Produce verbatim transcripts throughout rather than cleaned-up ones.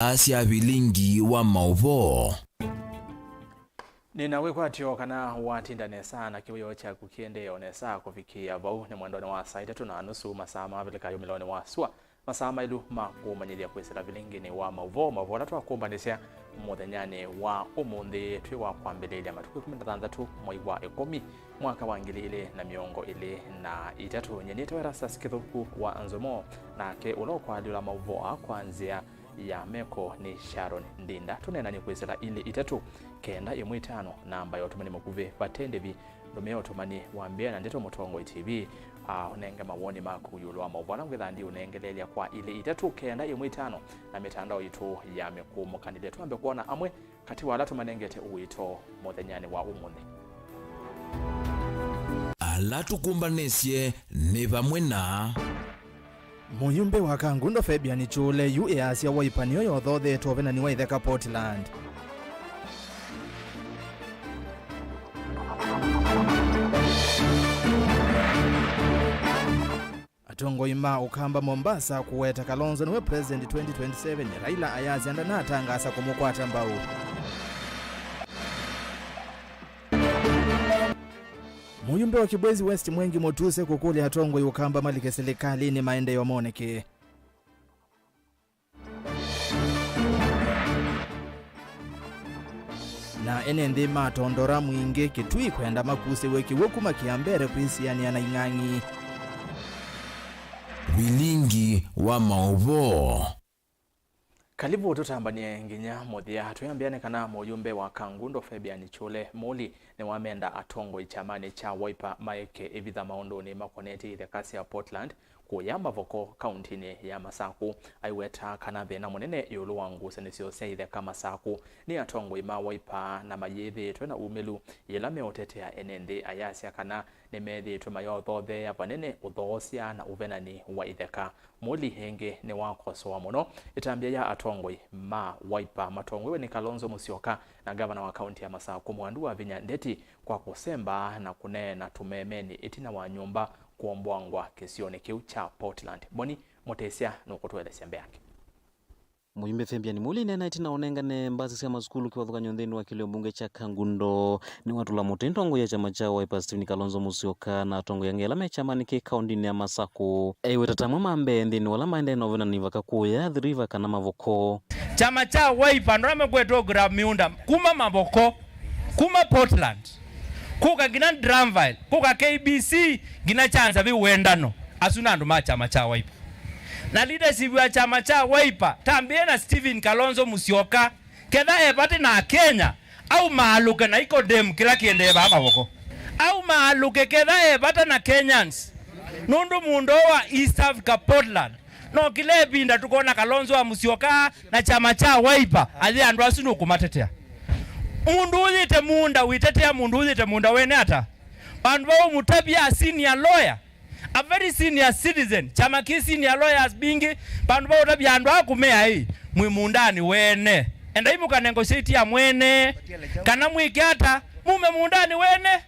Asya vilingi wa maũvoo. Nĩna wĩkwatyo kana watinda nesa na kĩwĩoo kyaku kĩendee o nesa kũvikĩĩa vau. Nĩ mwendonĩ wa saa itatũ na nusu, masaa ma Avilika yumĩlonĩ wa sua, masaa maĩlu ma kũmanyĩthya kwĩsĩla vilinginĩ wa maũvoo, maũvoo ala twakũmbanĩsya mũthenyanĩ wa ũmũnthĩ twĩ wa kwambĩlĩĩlya matukũ ĩkũmi na thanthatũ mwai wa ĩkũmi mwaka wa ngili ilĩ na mĩongo ĩlĩ na itatũ. Nyie nĩtawa Erastus Kĩthũku wa Nzomo, nake ũla ũkwaalyũla maũvoo aa kwa nzĩa ya meko nĩ Sharon Ndinda. Tũneenany'e kwĩsĩla ilĩ itatũ kenda ĩmwe itano, namba ya ũtũmani mũkuvĩ vate ndĩvi. Ndũmĩa ũtũmani wa mbĩa na ndeto Mũtongoi T V, a, ũnenge mawoni maku ĩũlũ wa maũvoo ala ngwĩthaa ndiũnengeleelya kwa ilĩ itatũ kenda ĩmwe itano na mĩtandao itũ ya mĩkũũmũkanĩlye. Twambe kwona amwe katĩ wa ala tũmanengete ũito mũthenyanĩ wa ũmũnthĩ. Ala tũkũmbanĩsye nĩ vamwe na. Mũyumbe wa Kangundo Fabian Chule yu easya Wiper nĩyo yothotheetwe ũvenani wa itheka Portland. Atongoi ma Ũkamba Mombasa kũweta Kalonzo nĩwe president twenty twenty-seven, Raila ayasya ndanatangaasa kũmũkwata mbau. Mũyumbe wa Kibwezi West Mwengi Mutuse kũkũlya atongoi Ũkamba malike silikalĩnĩ maendeeo moneke. Na ene nthĩ matondora mwingĩ Kitui kwenda makusĩw'e kĩw'ũ kuma Kĩambere kwĩsianĩa na ing'ang'i. Vilingi wa maũvoo. Kalivu tũtambanie nginya mũthya. Twĩambĩane kana mũyumbe wa Kangundo Fabian Chule Muli nĩwamenda atongoi kyamanĩ kya Wiper maeke ĩvitha maũndũnĩ makonetye itheka sya Portland kũya Mavoko, kauntinĩ ya Masaku. Aiweta kana thĩna mũnene ĩũlũ wa ngusanĩsyo sya itheka Masaku nĩ atongoi ma Wiper na mayĩthĩĩtwe na umĩlu yĩla meũtetea ene nthĩ. Ayasya kana nĩmethĩĩtwe mayothotheea vanene ũthoosya na ũvenani wa itheka. Muli ĩngĩ nĩwakosoa mũno ĩtambya ya atongoi ma Wiper matongoew'e nĩ Kalonzo Musyoka na ngavana wa kaunti ya Masaku Mwandu wa Vinya Ndeti kwa kũsemba na kũneena tũmemenĩ ĩtina wa nyũmba kũomboangwa kĩsionĩ kĩu kya Portland. Boni Mũtĩsya nũkũtũelesya mbeange. Mũyumbe Fabian Muli nena ĩtina ũnengane mbasi sya masukulu kĩvathũkany'o nthĩnĩ wa kĩlio mbunge kya Kangundo nĩwatũla mũtĩ ntongoi ya kyama kya Wiper Stephen Kalonzo Musyoka na atongoi angĩ ala me kyamanĩ kĩ kauntinĩ ya Masaku. Aiweta ta amwe ma mbee nthĩnĩ wa ala maendee na ũvenani vaka kũya Athi River kana Mavoko. Kyama kya Wiper andũ ala mekwetwe kũgũra mĩũnda kuma Mavoko, kuma Portland, kũka nginya Granville, kũka K B C, nginya Kyanza vĩ wendano. Asu nĩ andũ ma kyama kya Wiper. Na leadership ya kyama kya Wiper, tambĩe na Stephen Kalonzo Musyoka, ketha e vata na Akenya, aumaalũke na iko dem kĩla kĩendee vaa Mavoko. Aumaalũke ketha e vata na Kenyans. Nũndũ mũũnda wa East Africa Portland, no kĩla ĩvinda tũkona Kalonzo wa Musyoka na kyama kya Wiper, athi andũ asu nũkũmatetea. Mũndũ ũyĩte mũũnda wĩtetea mũndũ ũyĩte mũũnda wene ata? Vandũ va ũmũtavya a senior lawyer, a very senior citizen, kyama kĩ senior lawyers mbingĩ, vandũ va ũtavya andũ aa kũmea ĩ, mwĩ mũũndanĩ wene. Endai mũka negotiate ya mwene, kana mwĩke ata, mume mũũndanĩ wene.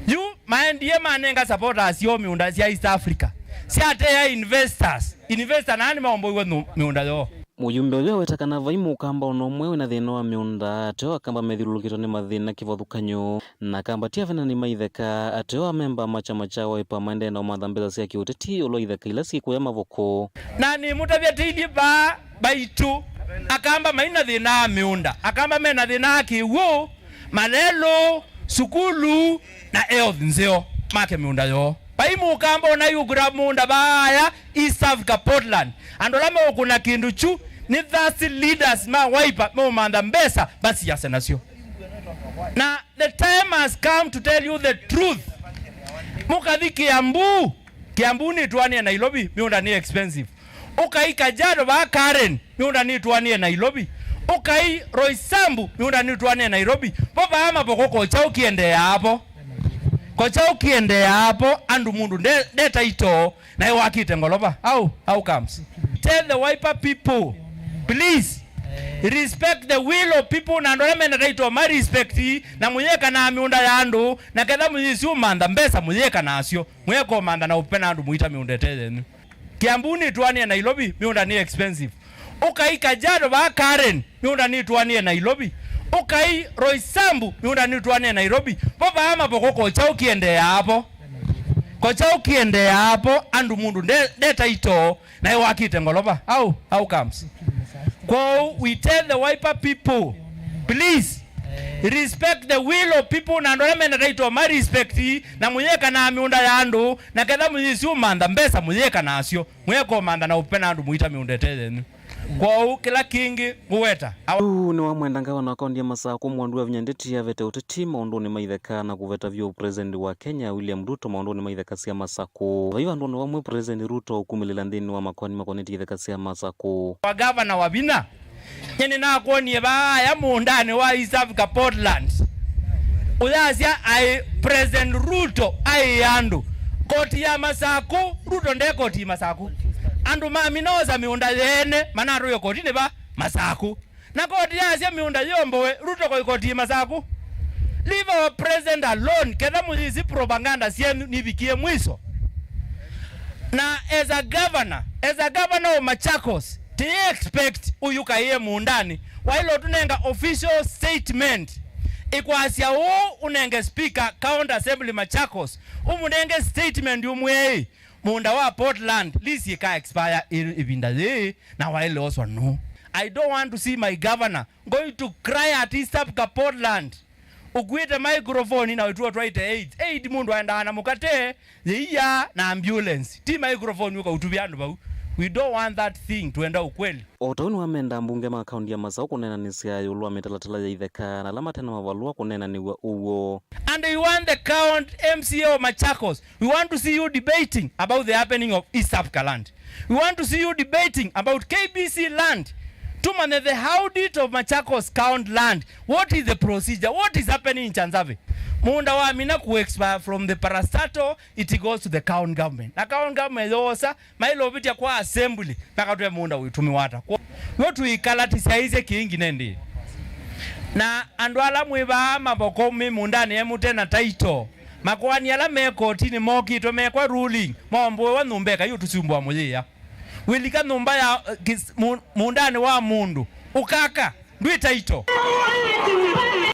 Yu maendie manenga supporters yoo mĩũnda sya East Africa, syatea investors. Investor naa nĩmaomboiwe mĩũnda yoo. Mũyumbe ũyũ aweta kana vai mũkamba ona ũmwe wĩna thĩna wa mĩũnda, ateo Akamba methyũlũlũkĩtwe nĩ mathĩna kĩvathũkany'o, na Akamba ti avenani ma itheka, ateo amemba ma kyama kya Wiper maendee na ũmantha mbesa sya kĩũteti ĩũlũ wa itheka ila syĩ kũya Mavoko. Na nĩmũtavya tĩilyĩ vaa vaitũ, Akamba maina thĩna wa mĩũnda, Akamba mena thĩna wa kĩw'ũ, malelũ, sukulu, na health nzeo, make mĩũnda yoo. Vai mũkamba ona yũkũra mũũnda vaaya East Africa Portland. Andũ ala meũkũna kĩndũ kyu nĩ thirsty leaders ma Wiper meũmantha mbesa masiase nasyo. Na the time has come to tell you the truth. Mũkathi Kiambu, Kiambu nĩtũanĩe Nairobi, mĩũnda nĩ expensive. Ũkai Kajiado vaa Karen, mĩũnda nĩtũanĩe Nairobi. Ũkai Roysambu, mĩũnda nĩtũanĩe Nairobi. Vo vaa Mavoko ko kyaũ kĩendeeaa vo? Ko kyaũ kĩendeeaa vo? Andũ mũndũ nde, nde title, na ewakĩte ngolova. How? How comes? Tell the Wiper people, please, respect the will of people, na andũ ala mena title ma respect, na mũyĩka na mĩũnda ya andũ, na ketha mũyĩsi ũmantha mbesa mũyĩka nasyo, mũyĩka ũmantha na ũpena andũ mũita mĩũnda ĩte yenyu. Kiambu nĩtũanĩe Nairobi, mĩũnda nĩ expensive. Ũkai Kajiado vaa Karen, mĩũnda nĩtũanĩe Nairobi. Ũkai Roysambu, mĩũnda nĩtũanĩe Nairobi. Vo vaa Mavoko, ko kyaũ kĩendeeaa vo? Ko kyaũ kĩendeeaa vo? Andũ mũndũ nde, nde title, naĩ wakĩte ngolova. How? How comes? Kwoou, we tell the Wiper people, please, respect the will of people, na andũ ala mena title ma respect, na mũyĩkanaa mĩũnda ya andũ, na ketha mũyĩsi ũmantha mbesa mũyĩka nasyo, mũyĩka ũmantha na ũpena andũ mũita mĩũnda ĩte yenyu. Kwoou kĩla kĩngĩ ngũweta. Ũu nĩ wa mwenda ngavana wa kaunti ya Masakũ, Mwandu wa Vinya Ndeti, avete ũteti maũndũnĩ ma itheka na kũveta vyũ President wa Kenya William Ruto maũndũnĩ ma itheka sya Masakũ. Vai vandũnĩ vamwe President Ruto ũkumĩlĩla nthĩnĩ wa makoani makonetye itheka sya Masakũ. Wa gavana wa vinya, nye nĩnakwonie vaa aya mũũndanĩ wa East Africa Portland. Ũyasya aĩ President Ruto aĩ andũ. Koti ya Masakũ, Ruto nde koti Masakũ. Andũ mamina osa mĩũnda yeene, manatũĩe kotinĩ va Masakũ. Na koti yasya mĩũnda yĩombowe, Ruto koi koti Masakũ. Leave our president alone, ketha mũyĩsi propaganda syenyu nivikie mwiso. Na as a governor, as a governor of Machakos, ti expect ũyũkaĩe mũũndanĩ. Waĩle ũtũnenga official statement ĩkwasya ũũ, ũnenge speaker County Assembly Machakos, ũmũnenge statement ũmwĩe, mũũnda wa Portland, lease ĩka expire ĩ-, ĩvinda yĩĩ, na waĩle oswa nũũ? I don't want to see my governor going to cry at East Africa Portland. Ũkuĩte microphone na wĩtuo twaĩte aid. Aid mũndũ aendaa na mũkate, yĩia, na ambulance. Ti microphone ũkautuvya andũ vau. We don't want that thing. Twenda ukweli. O ta ũu nĩwamenda ambunge ma kaunti ya Masakũ kũneenanĩsya ĩũlũ wa mĩtalatala ya itheka na ala mate na mavalũa kũneenanĩw'a ũw'o. And we want the county M C A of Machakos. We want to see you debating about the happening of East Africa land. We want to see you debating about K B C land. Tumanye the audit of Machakos County land. What is the procedure? What is happening in Chanzave? Mũũnda wamina ku expire from the parastatal, it goes to the county government. Na county government yosa, maĩle ũvĩtya kwa assembly, makatwĩa mũũnda ũitũmĩwa ata. Kwo-, w'o tũikalatisyaĩsye kĩngĩ nĩndĩ. Na andũ ala mwĩ vaa Mavoko mĩ mũũndanĩ e mũte na title, makoani ala me kotinĩ mokĩtwe mekwa ruling, maomboewa nyũmba ĩkai ũtũsumbũa mũyĩa. Wĩlika nyũmba ya, eh, kĩs-, mũ-, mũũndanĩ wa mũndũ, ũkaka, ndwĩ title.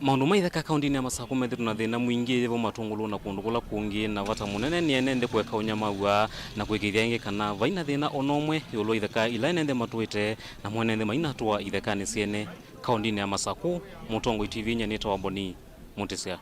Maũndũ ma itheka kaũndĩnĩ ya Masakũ methĩtwe na thĩna mwingĩ vo Matũngũlũ na kũndũ kũla kũngĩ, na vata mũnene nĩ ene nthĩ kũeka ũnyamaw'a na kũĩkĩĩthya ĩngĩ kana vai na thĩna o na ũmwe ĩũlũ wa itheka ila ene nthĩ matũĩte na mwene nthĩ mainatũa ithekanĩ syene. Kaũndĩnĩ ya Masakũ, Mũtongoi T V inya nĩtawa Boni Mũtĩsya.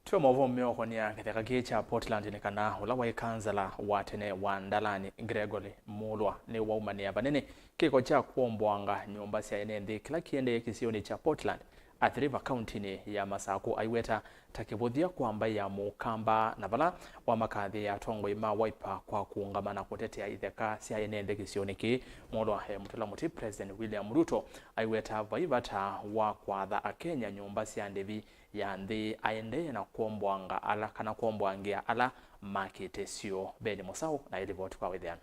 Twĩ maũvoo meũkonĩa kĩtheka kĩĩ kya Portland nĩ kana ũla waĩ kansala wa tene wa Ndalani, Gregory Mulwa, nĩwaumanĩa vanene kĩko kya kũomboanga nyũmba sya ene nthĩ kĩla kĩendee kĩsionĩ kya Portland, Athi River, kauntinĩ ya Masakũ, aiweta ta kĩvũthya kwa mbaĩ ya Mũkamba, na vala wamakathĩĩa atongoi ma Wiper kwa kũũngama na kũtetea itheka sya ene nthĩ kĩsionĩ kĩĩ. Mulwa e mũtũla mũtĩ President William Ruto, aiweta vai vata wa kwatha Akenya nyũmba sya ndĩvi ya nthĩ aendee na kũomboanga ala, kana kũomboangĩa ala makĩte syoo. Ben Mũsaũ na ĩlivoti kwa wĩthĩano.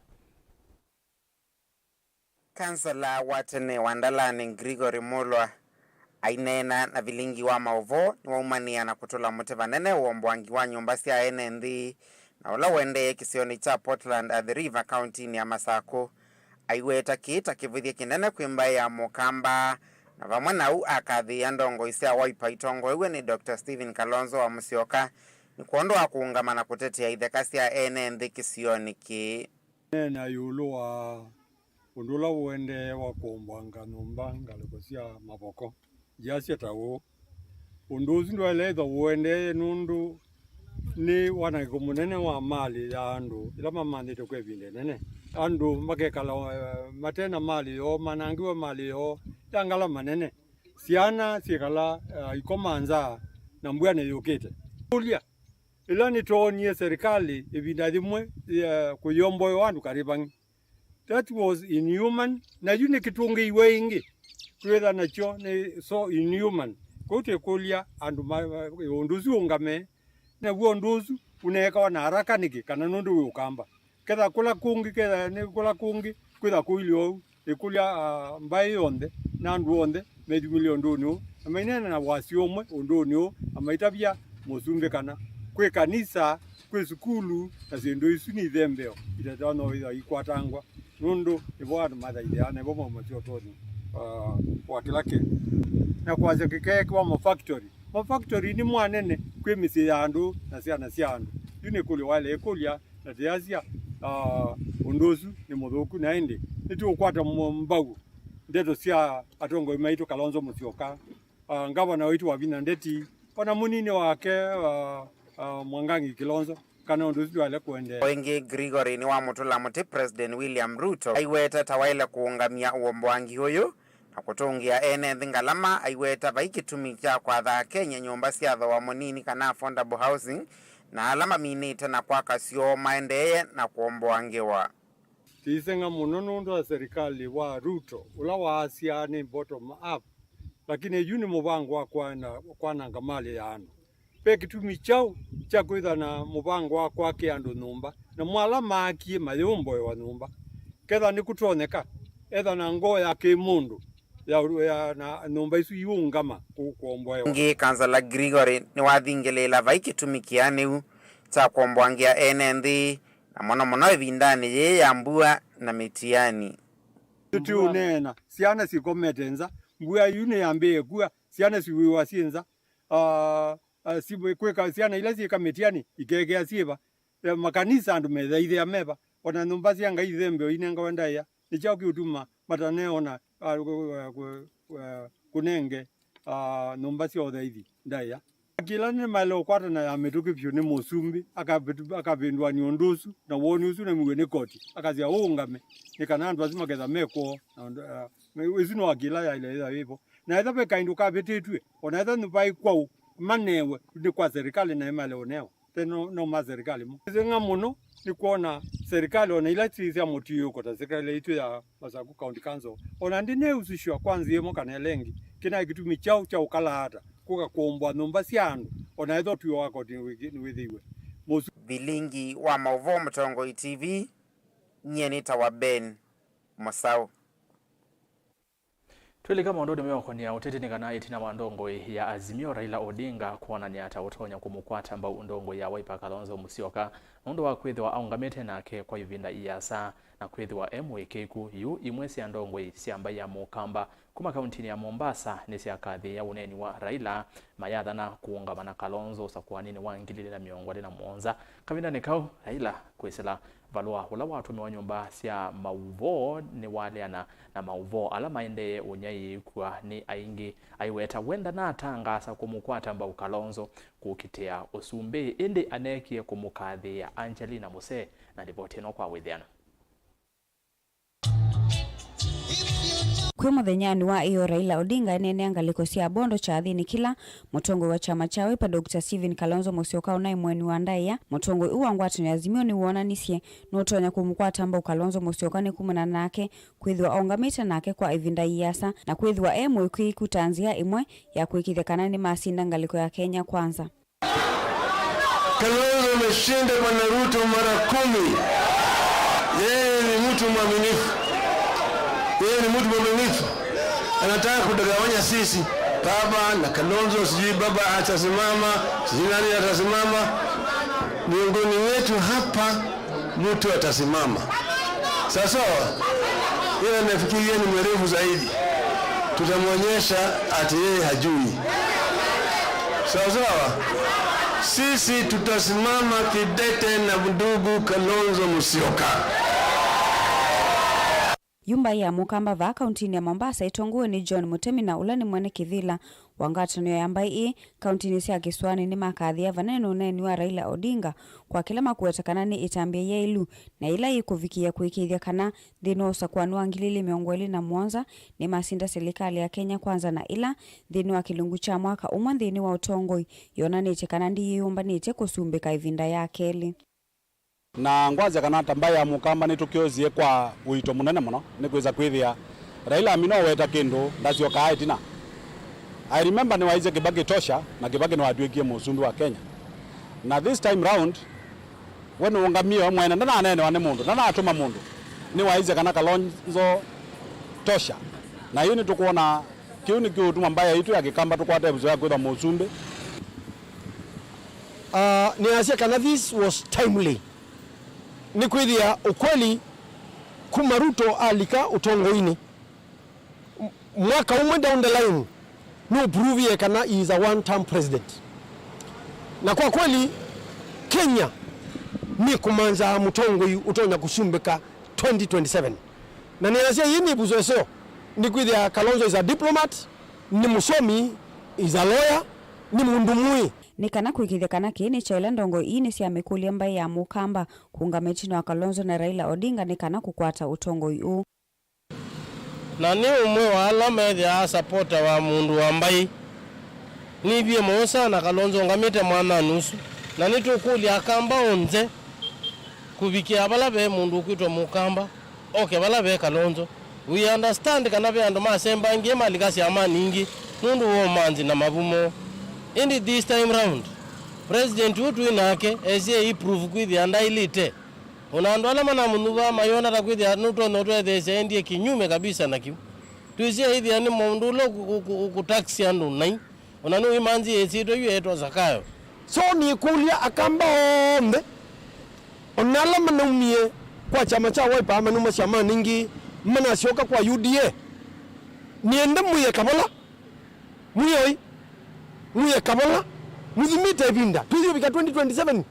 Kansala wa tene wa Ndalani, Gregory Mulwa, aineena na vilingi wa maũvoo, nĩwaumanĩa na kũtũla mũtĩ vanene ũomboangi wa nyũmba sya ene nthĩ, na ũla ũendee kĩsionĩ kya Portland, Athi River, kauntinĩ ya Masakũ. Aiweta kĩĩ ta kĩvũthya kĩnene kwĩ mbaĩ ya Mũkamba, na vamwe na ũu akathĩĩa ndongoi sya Wiper itongoew'e nĩ Doctor Stephen Kalonzo wa Musyoka nĩ kwondũ wa kũũngama na kũtetea itheka sya ene nthĩ kĩsionĩ kĩĩ. Neena ĩũlũ wa ũndũ ũla ũendee wa kũomboanga nyũmba ngalĩko sya Mavoko. Ndyasya ta ũũ, ũndũ ũsu ndwaĩle ĩthwa ũendee nũndũ nĩ wanangĩko mũnene wa malĩ ya andũ ĩla mamanyĩte kwa ĩvinda ĩnene. Andũ makekala, eh, mate na malĩ yoo, manangĩwe malĩ yoo ya ngalama nene. Syana syĩkala, eh, ikoma nza na mbua nĩyũkĩte. Kũlya, ĩla nĩtwoonie serikali ĩvinda yĩmwe ya kũyomboewa andũ karĩ vangĩ. That was inhuman, na yu nĩkĩtũngĩiwe ĩngĩ, twĩtha nakyo nĩ so inhuman. Kwoou twĩkũlya andũ ma, ma, ũndũ ũsu ũngame, naw'o ũndũ ũsu ũneekawa na haraka nĩkĩ? Kana nũndũ wĩ Ũkamba? Ketha kũla kũngĩ, ketha nĩ kũla kũngĩ, kwĩtha kũilye ũu. Ĩkũlya, ah, mbaĩ yonthe na andũ onthe methimĩlye ũndũnĩ ũũ, na maineena na wasyo ũmwe ũndũnĩ ũũ, na maitavya mũsumbĩ kana kwĩ kanisa, kwĩ sukulu, na syĩndũ isu nĩ ithembeo itatonya ĩthwa ikwatangwa. Nũndũ nĩvo andũ mathaithĩaa, na nĩvo maumasya ũtonyi, ah, wa kĩla kĩndũ. Na kwasya kĩkeekĩwa mafactory. Mafactory nĩ mwanene kwĩ mĩsyĩ ya andũ na syana sya andũ. Yu nĩ ĩkũlyo waĩle ĩkũlya, na tĩasya, ah, ũndũ ũsu nĩ mũthũku, na ĩndĩ nĩtũũkwata mo-, mbau ndeto sya atongoi maitũ Kalonzo Musyoka, ah, ngavana waitũ Wavinya Ndeti, o na mũnini wake, ah, ah, Mwangangi Kilonzo, kana ũndũ ũsu ndwaĩle kũendeea. O ĩngĩ, Gregory nĩwamũtũla mũtĩ President William Ruto aiweta ta waĩle kũũngamya ũomboangi ũyũ na kũtũngĩa ene nthĩ ngalama. Aiweta vai kĩtumi kya kwatha Akenya nyũmba sya thooa mũnini kana affordable housing, na ala maminĩte na kwaka syoo maendeeye na kũomboangĩwa. Tĩiseng'a mũno nũndũ wa serikali wa Ruto, ũla waasya nĩ bottom up, lakini yu nĩ mũvango wa kwana-, kwananga malĩ ya andũ. Ve kĩtumi kyaũ kya kwĩtha na mũvango wa kwakĩa andũ nyũmba, namo ala maakie mayũmboewa nyũmba? Ketha nĩkũtonyeka, etha na ngoo ya kĩmũndũ ya, ya na nyũmba isu iũngama kũ-, kũomboewa. Ĩngĩ, Kansala Gregory nĩwathingĩlĩĩla vai kĩtumi kĩanĩu kya kũomboangĩa ene nthĩ, na mũno mũno ĩvindanĩ yĩĩ ya mbua na mĩtiani. Tũtiũneena syana sikomete nza, mbua yu nĩyambĩĩe kua, syana siwĩwa syĩ nza. Ah, ah, si-, kwĩka syana ila syĩka mĩtiani ikekea syĩva? Eh, makanisa andũ methaithĩa meva? O na nyũmba sya Ngai ithembeo inengawe ndaĩa. Nĩ kyaũ kĩũtuma mataneona, ah, kũ-, kũ-, kũ-, kũnenge, ah, nyũmba sya ũthaithi ndaĩa? Akila nĩmaĩle ũkwatana ya mĩtũkĩ vyũ nĩ mũsumbĩ, akavĩtu-, akavĩndũanĩa ũndũ ũsu, na woni ũsu nĩmue nĩ koti, akasya ũũngame, nĩ kana andũ asu maketha me kwoo. Na ũndũ, ah, ĩsu no akila yaĩle ĩtha ĩvo. Na ethĩwa ve kaĩndũ kavĩtĩtw'e, o na ethĩwa nĩvaĩ kwaũ, manewe nĩ kwa serikali na ĩmaĩle ũnewa. Te no, no ma serikali mo. Ĩseng'a mũno nĩ kwona serikali o na ila syĩ sya mũtiũko ta serikali yaitũ ya Masaku County Council, o na ndĩneusishwa kwa nzĩa ĩmwe kana ĩla ĩngĩ, kĩnaĩ kĩtumi kyaũ kya ũkala ata kũka kũmbwa nyũmba sya andũ, o na ethĩwa ũtw'ĩo wa koti nĩwĩkĩ-, nĩwĩthĩiwe. Mũsu- Vilingi wa maũvoo Mũtongoi T V, nyie nĩtawa Ben Mũsaũ. Twĩlika maũndũnĩ meũkonĩa ũteti, nĩ kana ĩtina wa ndongoi ya Azimio Raila Odinga kwonany'a ta ũtonya kũmũkwata mbau ndongoi ya Wiper Kalonzo Musyoka nũndũ wa kwĩthĩwa aũngamĩte nake kwa ĩvinda ĩasa na kwĩthĩwa e mũĩkĩĩku, yu imwe sya ndongoi sya mbaĩ ya Mũkamba kuma kauntinĩ ya Mombasa nĩsyakathĩĩa ũneeni wa Raila mayathana kũũngama na Kalonzo ũsakũaninĩ wa ngili ilĩ na mĩongo ĩlĩ na mũonza. Kavindanĩ kau, Raila kwĩsĩla valũa ũla watũmĩwa nyũmba sya maũvoo nĩwaleana na maũvoo ala maendee ũnyaĩĩkw'a nĩ aingĩ. Aiweta we ndanatangaasa kũmũkwata mbau Kalonzo kũkitĩa ũsumbĩ, ĩndĩ aneekie kũmũkathĩĩa. Angelina Musee na livoti ĩno kwa wĩthĩano. Kwĩ mũthenyanĩ wa ĩyo, Raila Odinga eneenea ngalĩko sya Bondo kyathĩnĩ kĩla mũtongoi wa kyama kya Wiper, Doctor Stephen Kalonzo Musyoka ũnaĩ mũeni wa ndaĩa. Mũtongoi ũũ wa ngwatanĩo ya Azimio nĩwoonanisye nũtonya kũmũkwata mbau Kalonzo Musyoka nĩ kumana nake kwĩthĩwa aũngamĩte nake kwa ĩvinda ĩasa na kwĩthĩwa e mũĩkĩĩku ta nzĩa ĩmwe ya kũĩkĩĩthya kana nĩmasinda ngalĩko ya Kenya Kwanza. Kalonzo ameshinda Bwana Ruto mara kumi. Yeye ni mtu mwaminifu. Yeye ni mtu mwaminifu. Anataka kutugawanya sisi. Baba na Kalonzo, sijui baba atasimama, sijui nani atasimama. Miongoni mwetu hapa mtu atasimama. Sawa sawa? Ila nafikiri yeye ni mwerevu zaidi. Tutamwonyesha ati yeye hajui. Sawa sawa? Sisi tutasimama kidete na ndugu Kalonzo Musyoka. Yu mbaĩ ya Mũkamba vaa kauntinĩ ya Mombasa ĩtongoew'e nĩ John Mũtemi, na ũla nĩ mwene kĩvĩla wa ngwatanĩo ya mbaĩ ĩĩ kauntinĩ sya kĩsũanĩ, nĩmakathĩĩa vanene na ũneeni wa Raila Odinga kwa kĩla makũweta kana nĩ ĩtambya yaĩlu na yĩla yĩkũvikĩĩa kũĩkĩĩthya kana nthĩnĩ wa ũsakũani wa ngili ilĩ mĩongo ĩlĩ na mũonza nĩmasinda silikalĩ ya Kenya Kwanza, na ĩla nthĩnĩ wa kĩlungu kya mwaka ũmwe nthĩnĩ wa ũtongoi yonanĩtye kana ndĩyĩyũmbanĩtye kũsumbĩka ĩvinda ya kelĩ. Na ngwasya kana ta mbaĩ ya Mũkamba nĩtũkyosie kwa ũito mũnene mũno, nĩ kwĩsa kwĩthĩa Raila amina ũweta kĩndũ ndasyokaa ĩtina. I remember nĩwaisye Kibaki tosha, na Kibaki nĩwatw'ĩkie mũsumbĩ wa Kenya. Na this time round, we nũũngamie we mwene, ndananeenewa nĩ mũndũ, ndanatũma mũndũ. Nĩwaisye kana Kalonzo tosha. Na yu nĩtũkwona kĩu nĩkĩũtuma mbaĩ yaitũ ya Kĩkamba tũkwate ĩvuso ya kwĩthwa mũsumbĩ. Uh, nĩasya kana this was timely. Nĩkwĩthĩa ũkweli Kuma Ruto alika ũtongoinĩ, m-, mwaka ũmwe down the line, nũprovie kana he is a one term president. Na kwa kweli, Kenya nĩkũmanza mũtongoi ũtonya kũsumbĩka twenty twenty-seven. Na nĩasya ĩĩ nĩ ĩvuso ĩseo, nĩkwĩthĩa Kalonzo is a diplomat, nĩ mũsomi, is a lawyer, nĩ mũndũ mũĩ. Nĩ kana kũĩkĩĩthya kana kĩĩ nĩ kyaĩla, ndongoi ii nĩsyamĩkũlya mbaĩ ya Mũkamba kũũngama ĩtina wa Kalonzo na Raila Odinga nĩ kana kũkwata ũtongoi ũũ. Na nĩ ũmwe wa ala methĩawa supporter wa mũndũ wa mbaĩ. Nĩvie mũyo sana Kalonzo ũngamĩte mwananĩ ũsu, na nĩtũkũlya Akamba onthe kũvikĩa vala ve mũndũ ũkwĩtwa Mũkamba, oke vala ve Kalonzo. We understand kana ve andũ masembangie malika syamanĩ ingĩ nũndũ wa ũmanthi na mavu moo. Ĩndĩ this time round, president ũũ twĩ nake esie ĩ proof kwĩthĩa ndaĩlĩte. Ona andũ ala manamũnyuvaa mayona ta kwĩthĩa nũtonya ũtwetheesya endie kinyume kabisa na kĩu. Twĩsĩ aĩthĩa nĩ mũndũ ũla ũkũ-, ũkũ-, ũkũtaxi andũ nai. Ona nũimanzi ĩsyĩtwa yu eetwa Zakayo. So nĩkũlya Akamba onthe, ona ala manaumie kwa kyama kya Wiper manauma syamanĩ ingĩ manasyoka kwa U D A, nĩenda mwĩe Kavala, mwĩoi, mwĩe Kavala, mũthimĩte ĩvinda. Twĩyũvika twenty twenty-seven,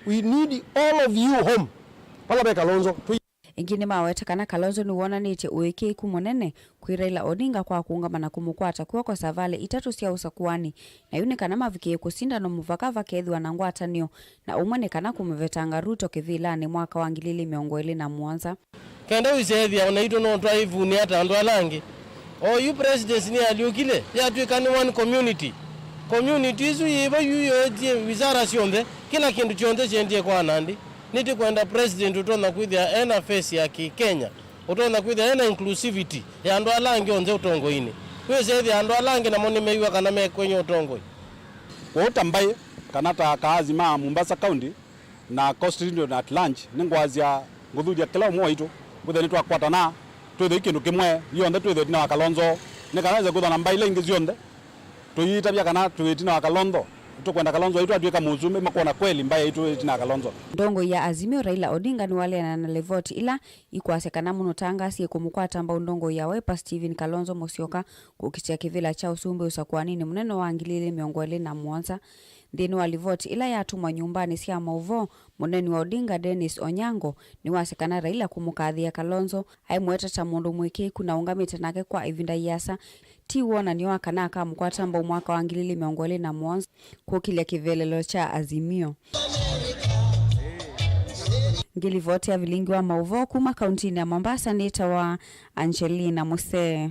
we need all of you home. Vala ve Kalonzo. Twĩ- Ĩngĩ nĩmaweta kana Kalonzo nĩwonanĩtye ũĩkĩĩku mũnene kwĩ Raila Odinga kwa kũũngama na kũmũkwata kw'oko savalĩ itatũ sya ũsakũani, na yu nĩ kana mavikĩe kũsinda no mũvaka vakethĩwa na ngwatanĩo na ũmwe nĩ kana kũmũvetanga Ruto kĩvĩlanĩ mwaka wa ngili ilĩ mĩongo ĩlĩ na mũonza. Kenda ũiseethya o naitũ no twaĩvunĩa ta andũ ala angĩ. Oyu presidency nĩyalyũkile, yatw'ĩka nĩ one community. Community ĩsu yĩvo yu yoetie wizara syonthe, kĩla kĩndũ kyonthe kyendeie kwa Nandi. Nĩtĩkwenda president ũtonya kwĩthĩa ena face ya kĩ-Kenya, ũtonya kwĩthĩa ena inclusivity ya andũ ala angĩ onthe ũtongoinĩ. Wĩsethĩa andũ ala angĩ namo nĩmew'a kana me kwenye ũtongoi. Kwoou ta mbaĩ, kana ta akaazi ma Mombasa County na Coast Region at large, nĩngwasya ngũthuthya kĩla ũmwe waitũ, wĩthĩe nĩtwakwatana, twĩthĩe kĩndũ kĩmwe, yonthe twĩthĩe ĩtina wa Kalonzo, nĩ kana ĩse kwĩthwa na mbaĩ ila ingĩ syonthe. Tũyĩtavya kana twĩ ĩtina wa Kalonzo, tũkwenda Kalonzo waitũ atw'ĩka mũsumbĩ, makwona kweli mbaĩ yaitũ ĩtina wa Kalonzo. Ndongoi ya Azimio Raila Odinga nĩwaleana na livoti ila ikwasya kana mũno tangasie kũmũkwata mbau ndongoi ya Wiper Stephen Kalonzo Musyoka kũkitĩa kĩvĩla kya ũsumbĩ ũsakũaninĩ mũnene wa ngili ilĩ mĩongo ĩlĩ na mũonza. Nthĩnĩ wa livoti ĩla yatũmwa nyũmbanĩ sya maũvoo, mũneeni wa Odinga Dennis Onyango nĩwasya kana Raila kũmũkathĩĩa Kalonzo aimũweta ta mũndũ mũĩkĩĩku na ũngamĩte nake kwa ĩvinda yĩasa ti wonany'o wa kana akamũkwata mbau mwaka wa ngili ilĩ mĩongo ĩlĩ na mũonza kũkĩlya kĩvelelo kya Azimio. Ngilivoti ya vilingi wa maũvoo kuma kauntinĩ ya Mombasa nĩtawa Angelina Musee.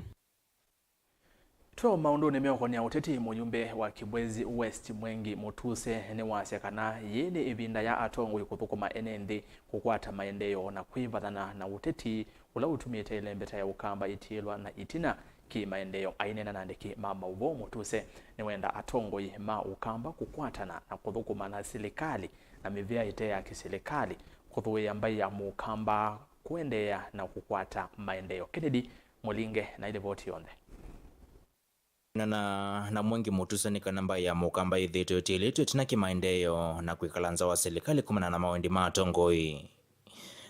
Twĩ o maũndũnĩ meũkonĩa ũteti, mũyumbe wa Kibwezi West Mwengi Mutuse nĩwasya kana yĩĩ nĩ ĩvinda ya atongoi kũthũkũma ene nthĩ kũkwata maendeeo na kwĩvathana na ũteti ũla ũtumĩte ĩlembeta ya Ũkamba ĩtiĩlwa na ĩtina kĩ-maendeeo. Aineena na andĩki ma maũvoo, Mutuse nĩwenda atongoi ma Ũkamba kũkwatana na kũthũkũma na silikalĩ na mĩvĩa ĩte ya kĩsilikalĩ kũthũĩa mbaĩ ya Mũkamba kũendeea na kũkwata maendeeo. Kennedy Mũlinge na ĩlivoti yonthe. Na, na, na Mwengi Mutuse nĩ kana mbaĩ ya Mũkamba ĩthĩĩtwe ĩtiĩlĩtwe ĩtina kĩ-maendeeo na kwĩkala nza wa silikalĩ kumana na mawendi ma atongoi.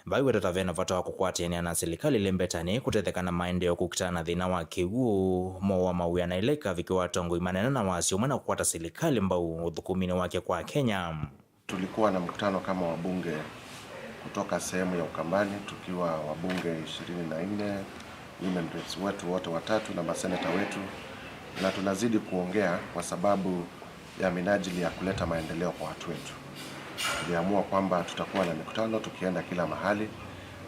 Vaiweta ta vena vata wa kũkwatĩanĩa na silikalĩ ĩlembetanĩ kũtetheka na maendeeo kũkitana na thĩna wa kĩw'ũ, mowa mawĩa na ĩla ĩkavikĩwa atongoi manene na wasya ũmwe na kũkwata silikalĩ mbau ũthũkũminĩ wake kwa Kenya. Tulikuwa na mkutano kama wabunge kutoka sehemu ya Ukambani, tukiwa wabunge ishirini na nne, women reps wetu wote watatu na maseneta wetu, na tunazidi kuongea kwa sababu ya minajili ya kuleta maendeleo kwa watu wetu. Tuliamua kwamba tutakuwa na mikutano tukienda kila mahali,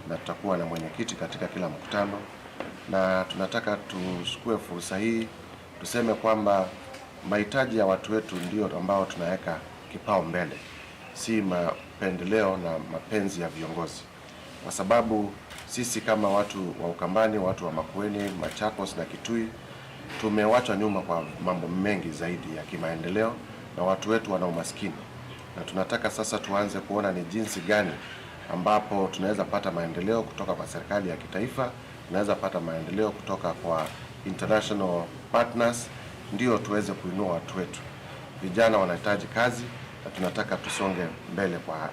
na tutakuwa na mwenyekiti katika kila mkutano, na tunataka tuchukue fursa hii tuseme kwamba mahitaji ya watu wetu ndio ambao tunaweka kipao mbele, si mapendeleo na mapenzi ya viongozi, kwa sababu sisi kama watu wa Ukambani, watu wa Makueni, Machakos na Kitui, tumewachwa nyuma kwa mambo mengi zaidi ya kimaendeleo, na watu wetu wana umaskini, na tunataka sasa tuanze kuona ni jinsi gani ambapo tunaweza pata maendeleo kutoka kwa serikali ya kitaifa, tunaweza pata maendeleo kutoka kwa international partners, ndio tuweze kuinua watu wetu. Vijana wanahitaji kazi na tunataka tusonge mbele kwa,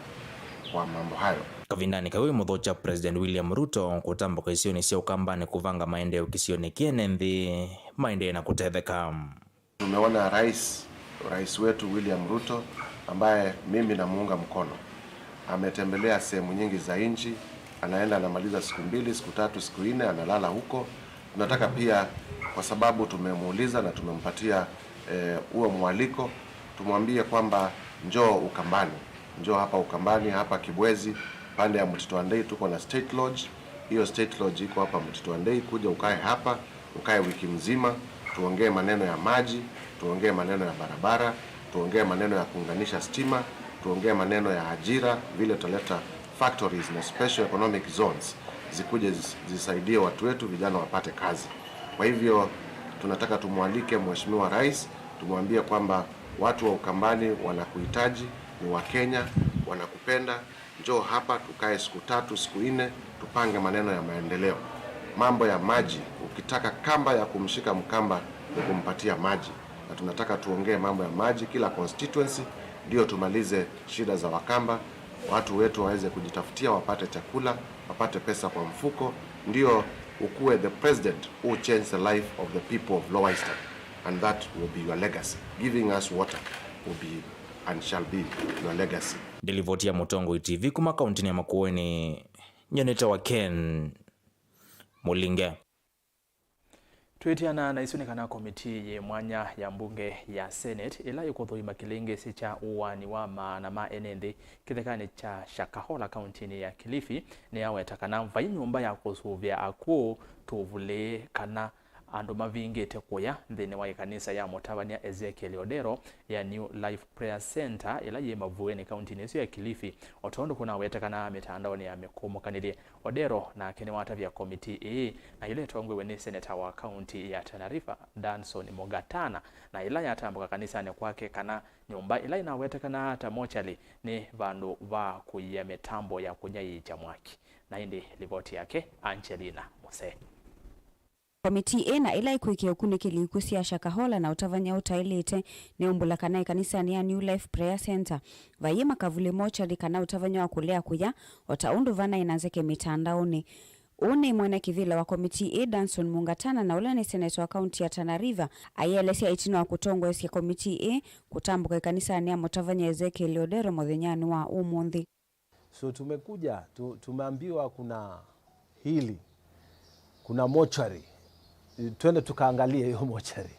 kwa mambo hayo. Kavindanĩ kau imũthũkya President William Ruto kũtambũka isionĩ sya Ũkambanĩ kũvanga maendeeo kĩsionĩ kĩene nthĩ maendee na kũtetheka. Tumeona rais, rais wetu William Ruto, ambaye mimi namuunga mkono. Ametembelea sehemu nyingi za nchi, anaenda anamaliza siku mbili, siku tatu, siku nne, analala huko. Tunataka pia, kwa sababu tumemuuliza na tumempatia, eh, huo mwaliko, tumwambie kwamba njoo Ukambani, njoo hapa Ukambani, hapa Kibwezi, pande ya Mtito Andei tuko na State Lodge. Hiyo State Lodge iko hapa Mtito Andei, kuja ukae hapa, ukae wiki mzima, tuongee maneno ya maji, tuongee maneno ya barabara, tuongee maneno ya kuunganisha stima, tuongee maneno ya ajira, vile tutaleta factories na special economic zones zikuje zis-, zisaidie watu wetu, vijana wapate kazi. Kwa hivyo, tunataka tumwalike Mheshimiwa Rais, tumwambie kwamba watu wa Ukambani wanakuhitaji, ni Wakenya, wanakupenda. Njoo hapa tukae siku tatu, siku nne, tupange maneno ya maendeleo. Mambo ya maji, ukitaka kamba ya kumshika Mkamba ni kumpatia maji. Na tunataka tuongee mambo ya maji kila constituency, ndio tumalize shida za Wakamba, watu wetu waweze kujitafutia, wapate chakula, wapate pesa kwa mfuko, ndio ukuwe the president who changed the life of the people of Lower Eastern, and that will be your legacy. Giving us water will be and shall be your legacy. Nĩ livoti ya Mũtongoi T V kuma kauntinĩ ya Makueni, nyonete wa Ken Mũlinge. Twĩtiana na isu nĩ kana komitii yĩ mwanya ya mbunge ya Senate ĩla ĩkũthũima kĩlĩngĩsĩ kya ũaani wa maana ma ene nthĩ kĩthekanĩ kya Shakahola kauntinĩ ya Kilifi nĩyaweta kana vai nyũmba ya kũsũvĩa akw'ũ tũvulĩ kana andũ mavingĩte kũya nthĩnĩ wa ĩkanisa ya mũtavany'a Ezekiel Odero ya New Life Prayer Center ĩla yĩ Mavueni kauntinĩ ĩsu ya Kilifi, o tondũ kũnawetekana mĩtandaonĩ ya mĩkũmũkanĩlye. Odero nake nĩwatavya komitii ĩĩ, na yĩla ĩtongoew'e nĩ seneta wa kaunti ya Tana River, Danson Mugatana, na ĩla yatambũka kanisanĩ kwake kana nyũmba ĩla ĩnawetekana ta mochali nĩ vandũ va kũia mĩtambo ya kũnyaĩĩkya mwaki. Na ĩndĩ livoti yake, Angelina Musee. Komitii ĩ na ĩla ĩkwĩkĩa ũkunĩkĩli ikw'ũ sya Shakahola na ũtavany'a ũtaĩlĩte nĩyaumbũla kana ĩkanisanĩ ya New Life Prayer Center vaiĩ makavulĩ mochali kana ũtavany'a wa kũlea kũya, o ta ũndũ vanaĩ na nzeke mĩtandaonĩ. Ũũ nĩ mwene kĩvĩla wa komitii ĩ, Danson Mungatana, na ũla nĩ seneta wa kaunti ya Tana River, aielesya ĩtina wa kũtongoesya komitii ĩ kũtambũka ĩkanisanĩ ya mũtavany'a Ezekiel Odero mũthenyanĩ wa ũmũnthĩ. So tumekuja, tu-, tumeambiwa kuna hili, kuna mortuary. Twende tukaangalie hiyo mortuary.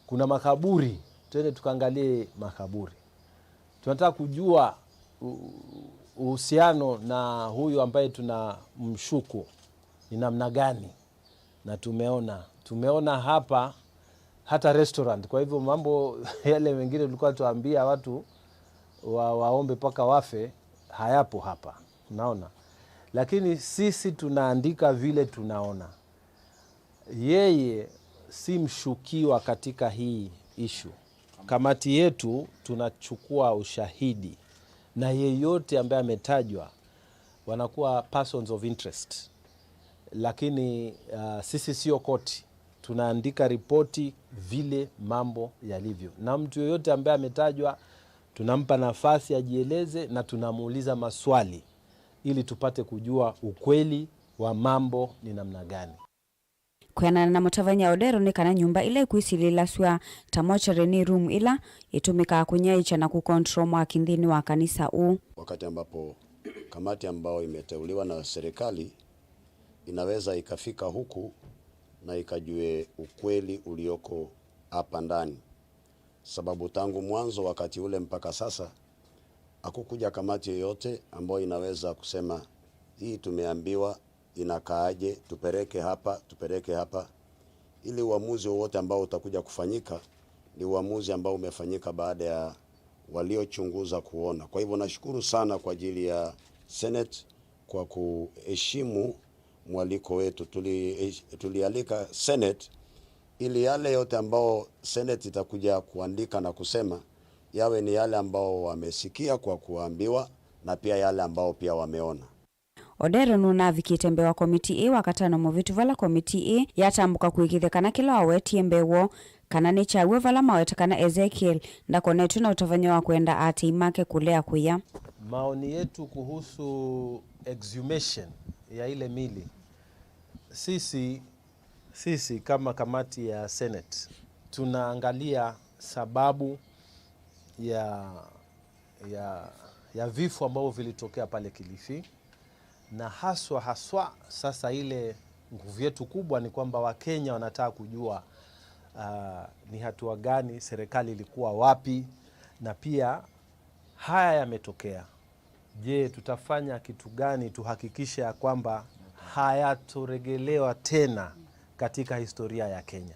Kuna makaburi, twende tukaangalie makaburi. Tunataka kujua u-, uhusiano na huyu ambaye tunamshuku ni namna gani. Na tumeona, tumeona hapa hata restaurant. Kwa hivyo mambo yale mengine tulikuwa tuambia watu wa-, waombe mpaka wafe, hayapo hapa. Unaona? Lakini sisi tunaandika vile tunaona. Yeye si mshukiwa katika hii issue. Kamati yetu tunachukua ushahidi, na yeyote ambaye ametajwa wanakuwa persons of interest. Lakini, ah, sisi sio koti, tunaandika ripoti vile mambo yalivyo, na mtu yeyote ambaye ametajwa tunampa nafasi ajieleze na tunamuuliza maswali ili tupate kujua ukweli wa mambo ni namna gani. Kwĩanana na mũtavany'a Odero, nĩ kana nyũmba ĩla ĩkwĩsilĩlasw'a ta mortuary nĩ room ĩla ĩtũmĩkaa kũnyaĩĩkya na kũcontrol mwaki nthĩnĩ wa kanisa ũũ. Wakati ambapo kamati ambayo imeteuliwa na serikali inaweza ikafika huku na ikajue ukweli ulioko hapa ndani, sababu tangu mwanzo wakati ule mpaka sasa hakukuja kamati yoyote ambayo inaweza kusema, "Hii tumeambiwa inakaaje, tupeleke hapa, tupeleke hapa," ili uamuzi wowote ambao utakuja kufanyika ni uamuzi ambao umefanyika baada ya waliochunguza kuona. Kwa hivyo nashukuru sana kwa ajili ya Senate kwa kuheshimu mwaliko wetu. Tuli-, tulialika Senate ili yale yote ambao Senate itakuja kuandika na kusema yawe ni yale ambao wamesikia kwa kuambiwa na pia yale ambao pia wameona. Odero nũnavikĩte mbee wa komitii ĩ Wakatano mũvĩtu, vala komitii ĩ yatambũka kũĩkĩĩthya kana kĩla wawetie mbee woo kana nĩ kya w'o, vala maweta kana Ezekiel ndakonetw'e na ũtavany'a wa kwenda aatĩĩi make kũlea kũya. Maoni yetu kuhusu exhumation ya ile mili, sisi, sisi kama kamati ya Senate tunaangalia sababu ya, ya, ya vifo ambavyo vilitokea pale Kilifi, na haswa, haswa sasa ile nguvu yetu kubwa ni kwamba Wakenya wanataka kujua, ah, ni hatua gani, serikali ilikuwa wapi, na pia haya yametokea. Je, tutafanya kitu gani tuhakikishe ya kwamba hayatoregelewa tena katika historia ya Kenya?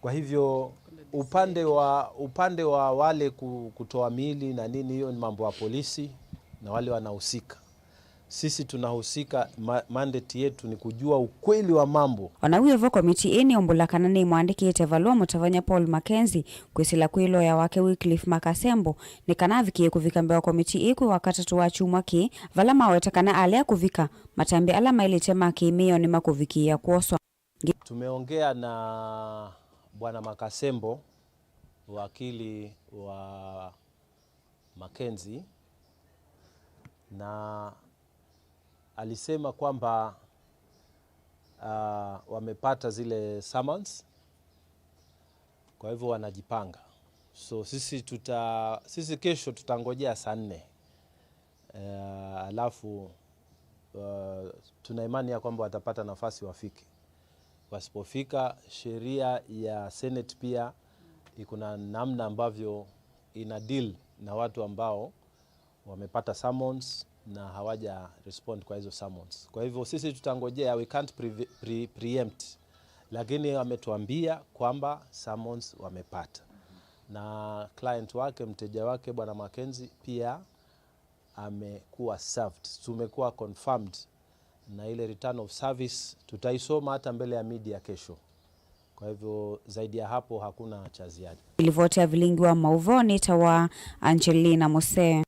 Kwa hivyo, upande wa, upande wa wale ku-, kutoa miili na nini, hiyo ni mambo ya polisi na wale wanahusika. Sisi tunahusika, ma-, mandate yetu ni kujua ukweli wa mambo. O na wĩ vo, komiti ĩĩ nĩyaumbũla kana nĩmwandĩkĩte valũa mũtavany'a Paul Mackenzie kwĩsĩla kwĩ loya wake Wycliffe Makasembo nĩ kana avikĩe kũvika mbee wa komiti ĩĩ kwĩ Wakatatũ wa kyumwa kĩĩ, vala maweta kana alea kũvika, matambya ala maĩlĩte ma kĩ-mĩao nĩmakũvikĩĩa kwoswa. Tumeongea na Bwana Makasembo, wakili wa Mackenzie, na alisema kwamba, ah, wamepata zile summons, kwa hivyo wanajipanga. So sisi tuta-, sisi kesho tutangojea saa nne. Eh, alafu, eh, tuna imani ya kwamba watapata nafasi wafike. Wasipofika, sheria ya Senate pia iko na namna ambavyo ina deal na watu ambao wamepata summons na hawaja respond kwa hizo summons. Kwa hivyo sisi tutangojea, we can't pre-, pre-, preempt. Lakini ametuambia kwamba summons wamepata. Na client wake, mteja wake, Bwana Mackenzie, pia amekuwa served. Tumekuwa confirmed na ile return of service tutaisoma hata mbele ya media kesho. Kwa hivyo, zaidi ya hapo hakuna cha ziada. Livoti ya vilingi wa mauvoo nĩtawa Angelina Musee.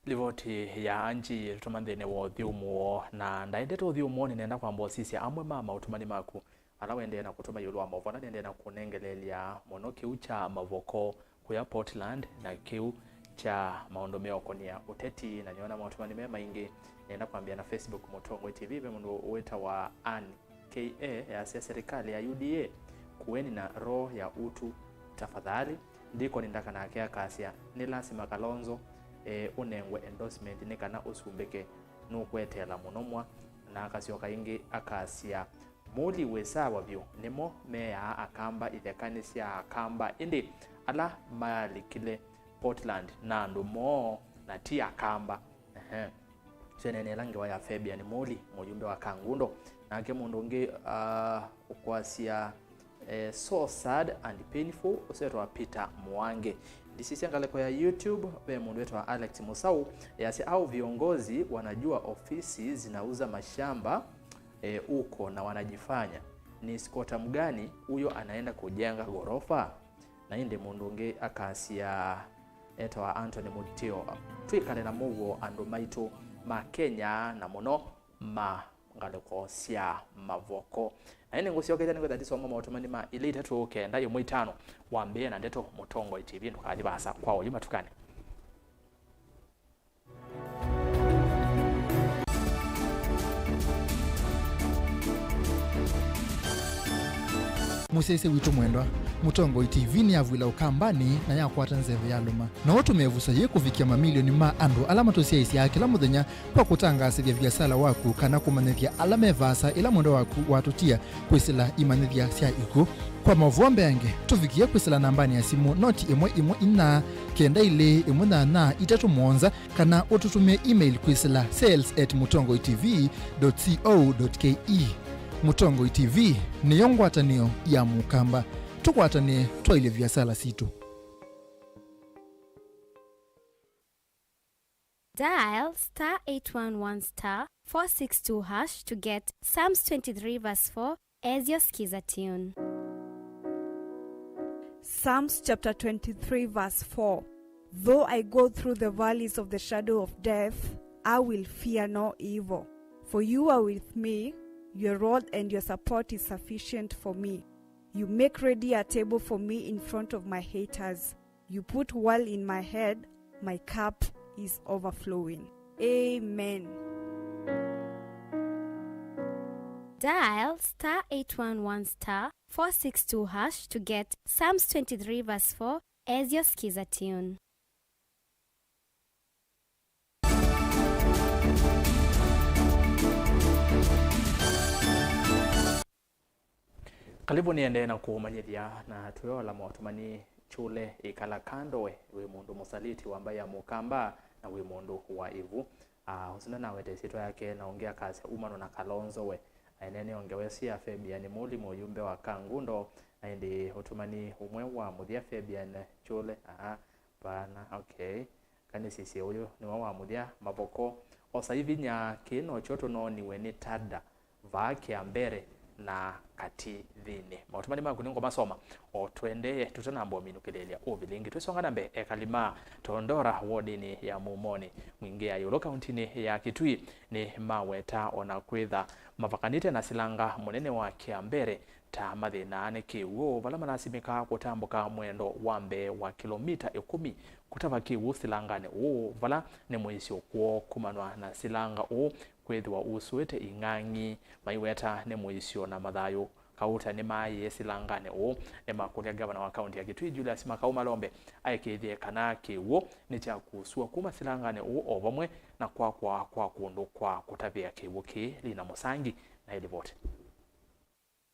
Livoti ya Angie ĩtũtũma nthĩnĩ wa ũthyũmũo, na ndaendete ũthyũmũo, nĩnenda kwamba ũsisya amwe ma maũtũmani maku ala ũendee na kũtũma ĩũlũ wa maũvoo ala nĩendee na kũnengeleelya mũno kĩu kya Mavoko kũya Portland na kĩu kya maũndũ meũkonĩa ũteti. Na nĩona maũtũmani me maingĩ. Nĩenda kwambĩa na Facebook Mũtongoi T V, ve mũndũ wĩtawa Ann K A yasya, serikali ya U D A, kuweni na roho ya utu tafadhali. Ndikoni ndakanake akasya, nĩ lasima Kalonzo, eh, ũnengwe endorsement nĩ kana ũsumbĩke, nũkweteela mũno mwa. Na akasyoka ĩngĩ akasya, Mũli wĩ sawa vyũ, nĩmo meaa Akamba, itheka nĩ sya Akamba, ĩndĩ ala malikile Portland na andũ moo na ti Akamba. Ehe. Tweneeneela ngewa ya Fabian Mũli, mũyumbe wa Kangundo. Nake mũndũ ũngĩ, ah, ũkwasya, eh, so sad and painful, ũsĩ wĩtawa Peter Mwangi. Ndisisya ngalĩko ya YouTube, ve mũndũ wĩtawa Alex Musau, yasya, au viongozi wanajua ofisi zinauza mashamba, eh, uko na wanajifanya. Ni squatter mgani huyo anaenda kujenga ghorofa? Na ĩndĩ mũndũ ũngĩ akasya, etawa Anthony Mũtĩo, twĩkale na mũuo andũ maitũ ma Kenya, na mũno ma ngalĩko sya Mavoko. Na ĩndĩ ngũsyokethya nĩkwĩtha ndisoma maũtũmani ma ilĩ itatũ kenda ĩmwe itano. Wambĩĩe na ndeto, Mũtongoi T V ndũkathi vaasa kwa ũyu matukani. Mũsyaĩĩsya witũ mwendwa, Mũtongoi T V nĩyavw'ĩla Ũkambanĩ na yakwata nzeve yalũma. No ũtũmĩe ĩvuso yĩĩ kũvikĩa mamilioni ma andũ ala matũsyaĩĩsyaa kĩla mũthenya kwa kũtangaasĩthya viasala waku kana kũmanyĩthya ala me vaasa ĩla mwendwa waku watũtia kwĩsĩla imanyĩthya sya ikw'ũ. Kwa maũvoo mbeange, tũvikĩe kwĩsĩla nambanĩ ya simũ noti ĩmwe ĩmwe inya kenda ilĩ ĩmwe nyanya itatũ mũonza, kana ũtũtũmĩe email kwĩsĩla sales at mũtongoi T V dot co dot K E. Mũtongoi T V nĩyo ngwatanĩo ya Mũkamba. Tũkwatanĩe twaĩlye viasala sitũ. Dial star eight one one star four six two hash to get Psalms twenty-three verse four as your Skiza tune. Psalms chapter twenty-three, verse four. Though I go through the valleys of the shadow of death, I will fear no evil, for you are with me, your rod and your support is sufficient for me. You make ready a table for me in front of my haters. You put oil in my head, My cup is overflowing. Amen. Dial star eight one one star four six two hash to get Psalms twenty-three verse four as your Skiza tune. Kalivu nĩendee na kũũmanyĩthya na twĩola motũmani kyũle ĩkala kando we wĩ mũndũ mũsaliti wa mbaĩ ya mũkamba na wĩ mũndũ wa ĩvu. Ah, ũsu ndanaweta ĩsyĩtwa yake na ũngĩ akasya umano na Kalonzo we. Aenene ongewe sia Fabian Mũli mũyumbe wa Kangundo, na ĩndĩ ũtũmani ũmwe wa mũthya Fabian kyũle, aha, pana, okay. Kanĩsisye ũyũ nĩwe wa mũthya mavoko. Osa ivinya kĩĩ nokyo tũnooniwe nĩ Tada vaa Kĩambere na Katithinĩ. Maũtũmani maku nĩngũmasoma o tũendee tũtanamba ũminũkĩlĩĩlya ũvilingi. Twĩsonga na mbee, ekali ma Tondora wodinĩ ya Mumoni Mwingĩ ya ĩũlũ kauntinĩ ya Kitui nĩmaweta o na kwĩtha mavakanĩte na silanga mũnene wa Kĩambere ta mathĩnaa nĩ kĩw'ũ vala malasimĩkaa kũtambũka mwendo wa mbee wa kĩlomita ĩkũmi kũtava kĩw'ũ silanganĩ ũũ, vala nĩ mũisyo kwoo kũmanwa na silanga ũũ kwĩthĩwa usũĩte ing'ang'i. Maiweta nĩ mũisyo na mathayũ kauta nĩmaaĩe silanganĩ ũũ, nĩmakũlya ngavana wa kaunti ya Kitui Julius Makau Malombe aĩkĩĩthye kana kĩw'ũ nĩkyakusw'a kuma silanganĩ ũũ o vamwe na kwakwa kwa kũndũ kwa kũtavĩa kĩw'ũ kĩĩ. Lina Mũsangi na ĩlivoti.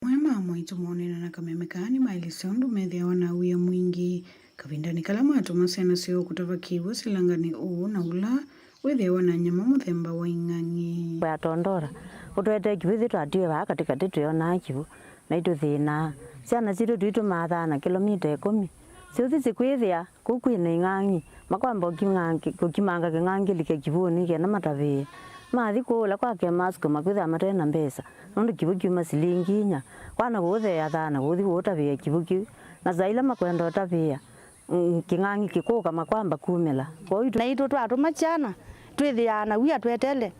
Amwe ma amwaitũ moneena na kameme kaa nĩmaelesya ũndũ methĩawa na wia mwingĩ kavindanĩ kala matũma syana syoo kũtava kĩw'ũ silanganĩ ũũ na ũla wĩthĩawa na nyamũ mũthemba wa ing'ang'i. Ya Tondora, ũtwetee kĩw'ũ ĩthĩ twatiwe vaa katĩkatĩ twĩonaa kĩw'ũ, naitũ thĩnaa. Syana sitũ tuitũmaa thaana kĩlomita ĩkũmi syũthi sikwĩthĩa kũu kwĩna ing'ang'i, makwamba ũkimanga-, kũkimanga kĩng'ang'i kĩlike kĩw'ũnĩ kenda matavĩĩe. Mathi kũũla kwa Kemasco makwĩthĩa mate na mbesa, nũndũ kĩw'ũ kyuma silingi inya. Kwana kũũtheea thaana kũthi kũũtavĩĩa kĩw'ũ kĩu, na saa ila makwenda ũtavĩĩa, mm, kĩng'ang'i kĩkũka makwamba kumĩla. Kwoou itũ- Naitũ twatũma syana, twĩthĩaa na wia twetele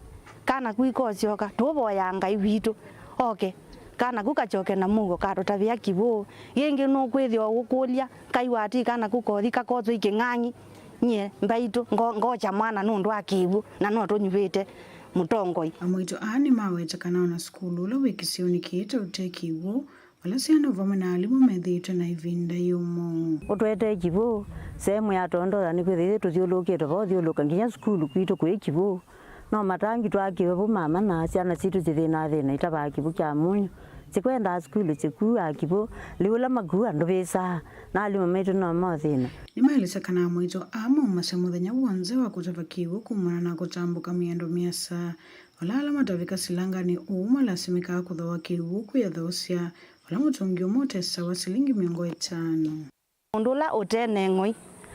kana kuu ikosyoka, tũũvoyaa Ngai witũ oke, kana kuu kasyoke na mũuo katũtavĩa kĩw'ũ. Yĩngĩ nũkwĩthĩwa ũkũlya, Ngai wati kana kuu kothi kakoswa ikĩng'ang'i? Nyie mbaitũ ngo-, ngokya mwana nũndũ wa kĩw'ũ, na no tũnyuvĩte mũtongoi. Amwaitũ aa nĩmaweta kana ona sukulu ũla wĩ kĩsionĩ kĩĩ ta ũte kĩw'ũ, vala syana vamwe na alimũ methĩĩtwe na ĩvinda yũmũ. Ũtwetee kĩw'ũ, sehemu ya Tondora nĩkwĩthĩwa tũthyũlũkĩtwe vaa ũthyũlũka nginya sukulu kwitũ kwĩ kĩw'ũ. No matangi twakĩwe vu mama na syana sitũ syĩthĩnaa thĩna itavaa kĩw'ũ kya mũnyũ. Sikwendaa sukulu, sikuaa kĩw'ũ, lĩu ũla makuaa ndũvĩsaa, na alimũ maitũ no maũthĩna. Nĩmaelesya kana amwaitũ aa maumasya mũthenya w'onthe wa kũtava kĩw'ũ kumana na kũtambũka mĩendo mĩasa, vala ala matavĩka silanganĩ ũu malasimĩkaa kũthooa kĩw'ũ kwĩyathoosya, vala mũtũngi ũmwe ũtesawa silingi mĩongo ĩtano. Mũndũ ũla ũte na ĩng'oi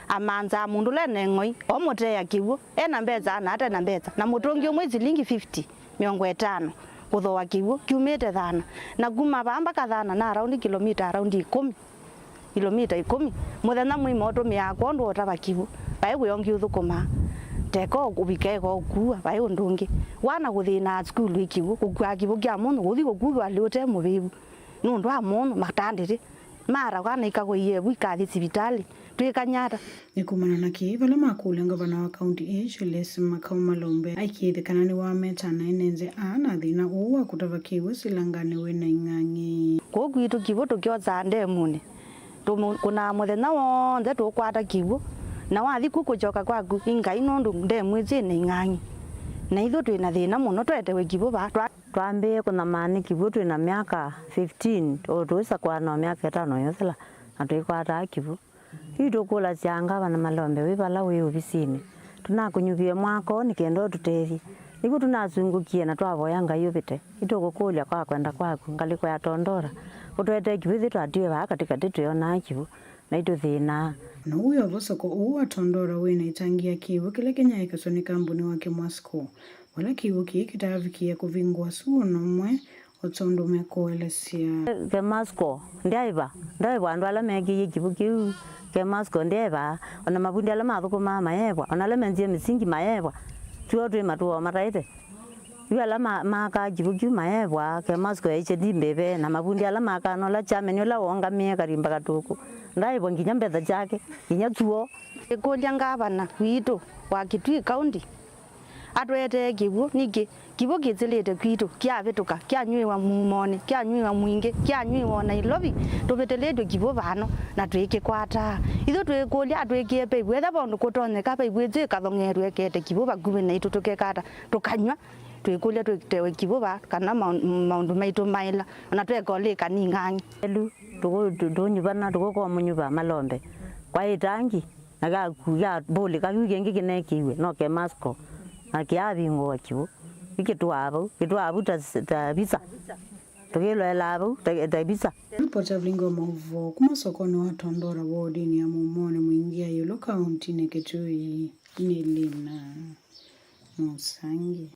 amanzaa mũndũ ũla ena ĩng'oi, omũteea kĩw'ũ, ena mbesa na ate na mbesa, na mũtũngi ũmwe silingi fifty, mĩongo ĩtano, kũthooa kĩw'ũ kyumĩte Thana. Na kuma vaa mpaka Thana na araundi kĩlomita araundi ĩkũmi, kĩlomita ĩkũmi. Mũthenya mũima ũtũmĩaa kwondũ wa ũtava kĩw'ũ, vai wĩa ũngĩ ũthũkũmaa. Teka ũvika eka ũkua, vai ũndũ ũngĩ. Wana kũthĩnaa sukulu ĩ kĩw'ũ, kũkuaa kĩw'ũ kya mũndũ, kũthi kũkuwa lĩ ũte mũvĩvu. Nũndũ wa mũndũ matandĩtĩ, mara kana ikakũie vu ikathi sivitalĩ, twĩkany'a ata? Nĩ kumana na kĩĩ, vala makũlya ngavana wa kaunti ĩĩ, Julius Makau Malombe, aikĩĩthye kana nĩwameta na ene nze aa na thĩna ũũ wa kũtava kĩw'ũ silanganĩ wĩ na ing'ang'i. Kũu kwitũ kĩw'ũ tũkyosaa ndemunĩ, tũkũnaa mũthenya w'onthe tũkwata kĩw'ũ, na wathi ku kũkyoka kwaku i Ngai, nũndũ ndemu ĩsu ĩna ing'ang'i. Na ithyĩ twĩ na thĩna mũno, twetewe kĩw'ũ vaa twa- Twambĩĩe kũnyamaa nĩ kĩw'ũ twĩ na myaka fifteen, o tũisakũa no myaka ĩtano yũthela, na tũikwataa kĩw'ũ. Yu tũkũlasya ngavana Malombe wĩ vala wĩ ovisinĩ, tũnakũnyuvie mwako nĩ kenda ũtũtethye. Nĩw'o tũnasungũkie na twavoya Ngai ũvĩte. Yu tũkũkũlya kwa kwenda kwaku, ngalĩko ya Tondora, ũtwetee kĩw'ũ ĩthĩ twatiwe vaa katĩkatĩ twĩonaa kĩw'ũ, naitũ thĩnaa. Na ũu wĩ ũvosoko ũũ wa Tondora wĩ na ĩtangi ya kĩw'ũ kĩla kĩnyaĩĩkasw'a nĩ kambuni wa Kemasco. Vala kĩw'ũ kĩĩ kĩtaavikĩe kũvingũa sua o na ũmwe, o tondũ mekũelesya. Kemasco ndyaĩva, ndyaĩva andũ ala mekĩie kĩw'ũ kĩu. Kemasco ndyaĩva, o na mavundi ala mathũkũmaa mayaĩvwa, o na ala menzie mĩsingi mayaĩvwa. Tw'o twĩ matũo mataĩte. Yu ala ma-, maakaa kĩw'ũ kĩu mayaĩvwa, Kemasco yaisye ndi mbĩve, na mavundi ala maakaa na ũla chairman ũla woongamĩe Karimba Katũkũ, ndaaĩvwa nginya mbesa syake, nginya tw'o. Ĩkũlya ngavana witũ wa Kitui County atũetee kĩw'ũ. Nĩkĩ kĩw'ũ kĩsĩlĩte kwitũ kyavĩtũka, kyanywĩwa mumonĩ, kyanywĩwa mwingĩ, kyanywĩwa o Nairobi, tũvĩtĩlĩtw'e kĩw'ũ vano na twĩkĩkwataa. Ithyĩ twĩkũlya atwĩkĩe paivu, ethĩwa ve ũndũ kũtonyeka paivu ĩsu ĩkathong'eetw'e ĩkete kĩw'ũ vakuvĩ naitũ, tũkekata tũkanyw'a. Twĩkũlya twĩtewe kĩw'ũ va kana maũ-, maũndũ maitũ maĩla, ona tweka ũlĩka ning'ang'i. Elu, tũkũ-, tũ-, tũnyuvana, tũkũkomũnyuva malombe kwa ĩtangi, na kaku ya mbũlĩ kaku kĩngĩ kĩnekĩiwe, no ke masko, na kĩavingũa kĩw'ũ. Ĩkĩtwaa vau, kĩtwaa vau ta, ta visa. Tũkĩloelaa vau ta, ta visa. Ripoti ya Vilingi wa Maũvoo kuma sokonĩ wa Tondora wodinĩ ya Mumonĩ Mwingi ya Ĩũlũ kauntinĩ Kitui nĩ Lina Mũsangi.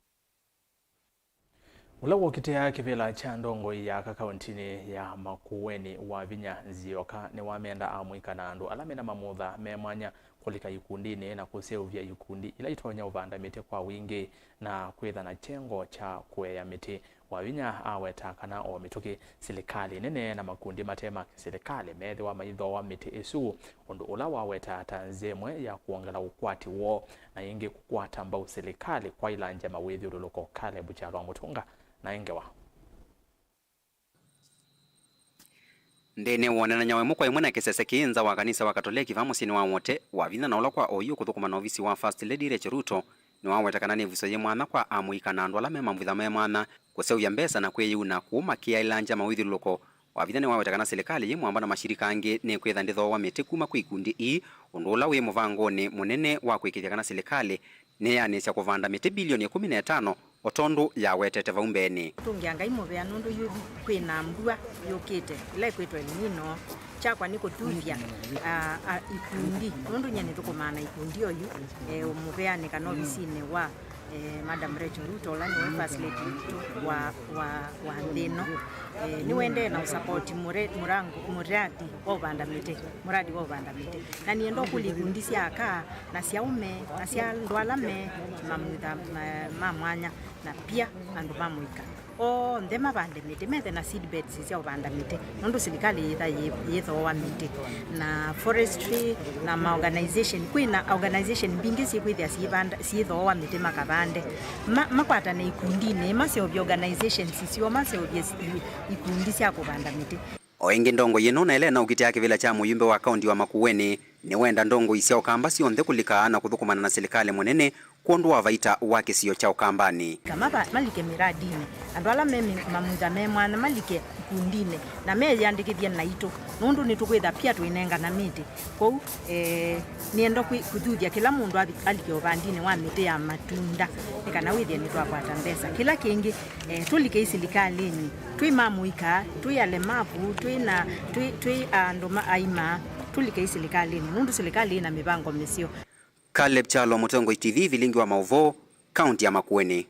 Ũla wokitĩa kĩvĩla kya ndongoi ya aka kauntinĩ ya Makueni, Wavinya Nzioka, nĩwamenda amũika na andũ ala mena mamutha me mwanya kũlika ikundinĩ na kũseũvya ikundi ila itonya ũvanda mĩtĩ kwa wingĩ na kwĩtha na kyengo kya kũea mĩtĩ. Wavinya aweta kana o mĩtũkĩ, silikalĩ nene na makundi mate ma kĩsilikalĩ meethĩwa maithooa mĩtĩ ĩsu, ũndũ ũla waweta ta nzĩa ĩmwe ya kwongela ũkwati woo, na ĩngĩ kũkwata mbau silikalĩ kwa ilangya mawĩthyũlũlũko. Caleb Kyalwa Mũtũnga na ĩ ngewa. Nthĩnĩ wa wonanany'a wa ĩmwe kwa ĩmwe na kĩsese kĩĩ nza wa kanisa wa Katoleki vaa mũsyĩnĩ wa Wote, Wavinya na ũla kwa oyu ũkũthũkũma na ovisi wa First Lady Rachel Ruto, nĩwaweta kana nĩ ĩvuso yĩ mwanya kwa amũika na andũ ala me mavutha me mwanya kũseũvya mbesa na kwĩyĩuna kũu makĩaĩlangya mawĩthyũlũlũko. Wavinya nĩwaweta kana silikalĩ yĩ mwamba na mashirika angĩ nĩkwĩtha ndĩthooa mĩtĩ kuma kwĩ ikundi ii, ũndũ ũla wĩ mũvangonĩ mũnene wa kũĩkĩĩthya kana silikalĩ nĩyanĩsya kũvanda mĩtĩ bilioni ĩkũmi na ĩtano, o tondũ yawetete vau mbeenĩ. Tũngĩa Ngai mũvea nũndũ yu kwĩ na mbua yũkĩte, ĩla ĩkwĩtwa El Nino. Kyakwa nĩ kũtũthya, a, a, ikundi, nũndũ nyie nĩthũkũmaa na ikundi oyu, e, mũveanĩ kana ovisinĩ wa, e, Madam Rachel Ruto, ũla nĩwe First Lady witũ wa, wa, wa nthĩ ĩno. E, nĩwendee na ũsapoti mũre-, mũrango, mũradi wa ũvanda mĩtĩ, mũradi wa ũvanda mĩtĩ. Na nĩenda ũkũlya ikundi sya aka na sya aũme na sya andũ ala me mamutha ma, ma mwanya, na pia andũ ma mũika onthe mavande mĩtĩ, methe na seed beds sya ũvanda mĩtĩ, nũndũ silikalĩ yĩtha yĩ-, yĩthooa mĩtĩ, na forestry, na ma organization. Kwĩ na organization mbingĩ syĩkwĩthĩa syĩvanda, syĩthooa mĩtĩ makavande. Ma-, makwatane ikundinĩ, maseũvye organizations syoo, maseũvye si-, ikundi sya kũvanda mĩtĩ. O ĩngĩ, ndongoi ĩno na ĩla ĩnaũkitĩa kĩvĩla kya mũyumbe wa kaunti wa Makueni, nĩwenda ndongoi sya Ũkamba syonthe kũlika na kũthũkũmana na silikalĩ mũnene kwondũ wa vaita wa kĩsio kya Ũkambanĩ. Kama va-, malike miradinĩ, andũ ala me mi-, mamutha me mwanya malike ikundinĩ na meyĩandĩkĩthye naitũ, nũndũ nĩtũkwĩtha pia twĩnengana mĩtĩ. Kwoou, eh, nĩenda kwĩ-, kũthuthya kĩla mũndũ athi-, alike ũvandinĩ wa mĩtĩ ya matunda, nĩ kana wĩthĩe nĩtwakwata mbesa. Kĩla kĩngĩ, eh, tũlikei silikalĩnĩ, twĩ ma mũika, twĩ alemavu, twĩ na, twĩ, twĩ andũ ma-, aima, tũlikei silikalĩnĩ, nũndũ silikalĩ ĩna mĩvango mĩseo. Caleb Kyalo, Mũtongoi T V, Vilingi wa Maũvoo, kaunti ya Makueni.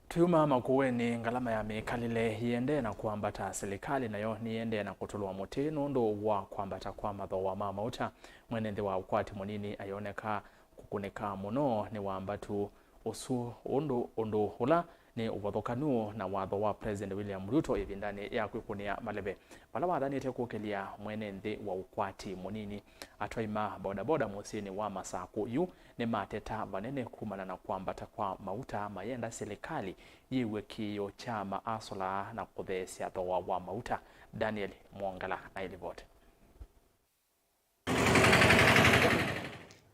Tũyuma Makueni, ngalama ya mĩkalĩle yĩendee na kwambata. Silikalĩ nayo nĩyĩendee na kũtũlwa mũtĩ nũndũ wa kwambata kwa mathooa ma mauta. Mwene nthĩ wa ũkwati mũnini ayoneka kũkũnĩka mũno nĩ wambatu ũsu, ũndũ, ũndũ ũla nĩ ũvothokanu na watho wa President William Ruto ĩvindanĩ ya kwĩkũnĩa maleve. Vala wathanĩte kũkĩlya mwene nthĩ wa ũkwati mũnini, atwai ma bodaboda mũsyĩnĩ wa Masakũ yu nĩmateta vanene kumana na kwambata kwa mauta, mayenda silikalĩ yĩw'e kĩĩo kya maasola na kũtheesya thooa wa mauta. Daniel Mwongala na ĩlivoti.